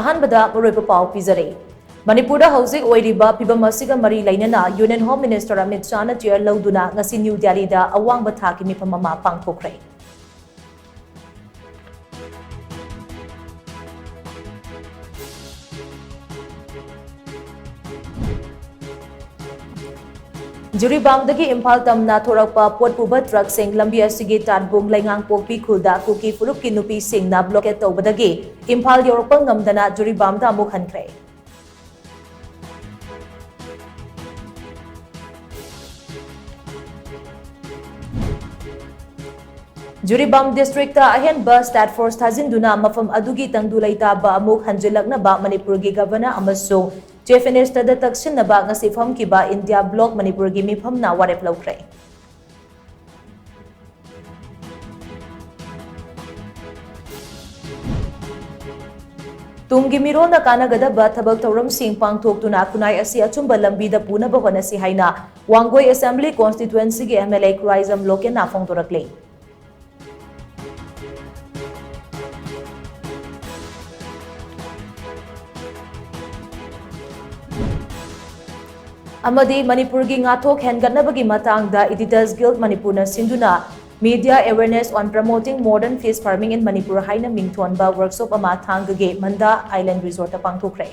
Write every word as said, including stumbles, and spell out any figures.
ꯑꯍꯥꯟꯕꯗ ꯃꯔꯨꯑꯣꯏꯕ ꯄꯥꯎ ꯄꯤꯖꯔꯤ꯫ ꯃꯅꯤꯄꯨꯔꯗ ꯍꯧꯖꯤꯛ ꯑꯣꯏꯔꯤꯕ ꯐꯤꯕꯝ ꯑꯁꯤꯒ ꯃꯔꯤ ꯂꯩꯅꯅ Union Home Minister ꯑꯃꯤꯠ ꯁꯥꯍꯅ ꯆꯤꯌꯔ ꯂꯧꯗꯨꯅ ꯉꯁꯤ ꯅ꯭ꯌꯨ ꯗꯦꯜꯂꯤꯗ ꯑꯋꯥꯡꯕ ꯊꯥꯛꯀꯤ ꯃꯤꯐꯝ ꯑꯃ ꯄꯥꯡꯊꯣꯛꯈ꯭ꯔꯦ꯫ ꯖꯤꯔꯤꯕꯥꯝꯗꯒꯤ ꯏꯝꯐꯥꯜ ꯇꯝꯅ ꯊꯣꯔꯛꯄ ꯄꯣꯠ ꯄꯨꯕ ꯇ꯭ꯔꯛꯁꯤꯡ ꯂꯝꯕꯤ ꯑꯁꯤꯒꯤ ꯇꯥꯠꯕꯨꯡ ꯂꯩꯉꯥꯡꯄꯣꯛꯄꯤ ꯈꯨꯜꯗ ꯀꯨꯀꯤ ꯐꯨꯔꯨꯞꯀꯤ ꯅꯨꯄꯤꯁꯤꯡꯅ ꯕ꯭ꯂꯣꯀꯦꯠ ꯇꯧꯕꯗꯒꯤ ꯏꯝꯐꯥꯜ ꯌꯧꯔꯛꯄ ꯉꯝꯗꯅ ꯖꯤꯔꯤꯕꯥꯝꯗ ꯑꯃꯨꯛ ꯍꯟꯈ꯭ꯔꯦ꯫ ꯖꯤꯔꯤꯕꯥꯝ ꯗꯤꯁꯇ꯭ꯔꯤꯛꯇ ꯑꯍꯦꯟꯕ ꯁ꯭ꯇꯥꯐ ꯐꯣꯔꯁ ꯊꯥꯖꯤꯟꯗꯨꯅ ꯃꯐꯝ ꯑꯗꯨꯒꯤ ꯇꯪꯗꯨ ꯂꯩꯇꯥꯕ ꯑꯃꯨꯛ ꯍꯟꯖꯤꯜꯂꯛꯅꯕ ꯃꯅꯤꯄꯨꯔꯒꯤ ꯒꯚꯔꯅꯔ ꯑꯃꯁꯨꯡ ꯆꯤꯐ ꯃꯤꯅꯤꯁꯇꯔꯗ ꯇꯛꯁꯤꯟꯅꯕ ꯉꯁꯤ ꯐꯝꯈꯤꯕ ꯏꯟꯗꯤꯌꯥ ꯕ꯭ꯂꯣꯛ ꯃꯅꯤꯄꯨꯔꯒꯤ ꯃꯤꯐꯝꯅ ꯋꯥꯔꯦꯞ ꯂꯧꯈ꯭ꯔꯦ꯫ ꯇꯨꯡꯒꯤ ꯃꯤꯔꯣꯜꯅ ꯀꯥꯟꯅꯒꯗꯕ ꯊꯕꯛ ꯊꯧꯔꯝꯁꯤꯡ ꯄꯥꯡꯊꯣꯛꯇꯨꯅ ꯈꯨꯟꯅꯥꯏ ꯑꯁꯤ ꯑꯆꯨꯝꯕ ꯂꯝꯕꯤꯗ ꯄꯨꯅꯕ ꯍꯣꯠꯅꯁꯤ ꯍꯥꯏꯅ ꯋꯥꯡꯒꯣꯏ ꯑꯦꯁꯦꯝꯕ꯭ꯂꯤ ꯀꯣꯟꯁꯇꯤꯇ꯭ꯌꯨꯑꯦꯟꯁꯤꯒꯤ ꯑꯦꯝ ꯑꯦꯜ ꯑꯦ ꯈꯨꯔꯥꯏꯖꯝ ꯂꯣꯀꯦꯟꯅ ꯐꯣꯡꯗꯣꯔꯛꯂꯤ꯫ ꯑꯃꯗꯤ ꯃꯅꯤꯄꯨꯔꯒꯤ ꯉꯥꯊꯣꯛ ꯍꯦꯟꯒꯠꯅꯕꯒꯤ ꯃꯇꯥꯡꯗ Editors Guild ꯃꯅꯤꯄꯨꯔꯅ ꯁꯤꯟꯗꯨꯅ Media Awareness on Promoting Modern Fish Farming in Manipur ꯍꯥꯏꯅ ꯃꯤꯡꯊꯣꯟꯕ ꯋꯥꯔꯛꯁꯣꯞ ꯑꯃ ꯊꯥꯡꯒꯒꯤ ꯃꯟꯗꯥ ꯑꯥꯏꯂꯦꯟ ꯔꯤꯖꯣꯔꯠꯇ ꯄꯥꯡꯊꯣꯛꯈ꯭ꯔꯦ꯫